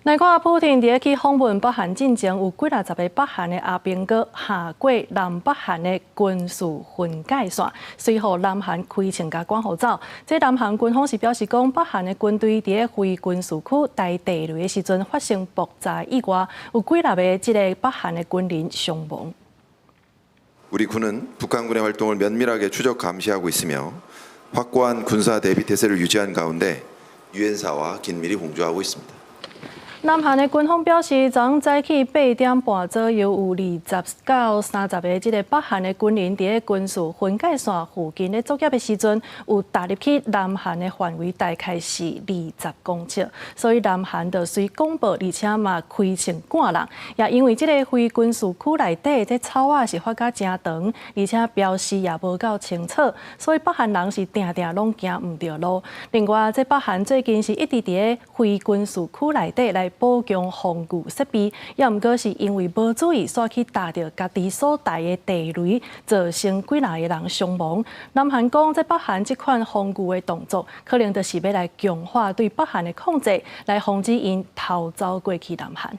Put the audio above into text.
來看普丁佇咧去訪問北韓進前，有幾若十个北韓的阿兵哥下過南北韓的軍事分界線，隨予南韓開槍共趕予走。這南韓軍方是表示講，北韓的軍隊佇咧非軍事區擲地雷的時陣發生爆炸意外，有幾若个這个北韓的軍人傷亡。 우리 군은 북한군의 활동을 면밀하게 추적 감시하고 있으며 확고한 군사 대비 태세를 유지한 가운데 유엔사와 긴밀히 공조하고 있습니다. 南韓的軍方表示，昨昏早起8點半左右，有20到30個這个北韓的軍人佇咧軍事分界線附近咧作業的時陣，有踏入去南韓的範圍，大概是20公尺，所以南韓就隨廣報，而且嘛開槍趕人。也因為這个非軍事區內底這草仔是發甲誠長，而且標示也無夠清楚，所以北韓人是定定攏行毋著路。另外，這北韓最近是一直佇咧非軍事區內底來補強防禦設備，也毋過是因為無注意，煞去踏著家己所擲的地雷，造成幾若个人傷亡。南韓講，這北韓這款防禦的動作，可能就是欲來強化對北韓的控制，來防止𪜶偷走過去南韓。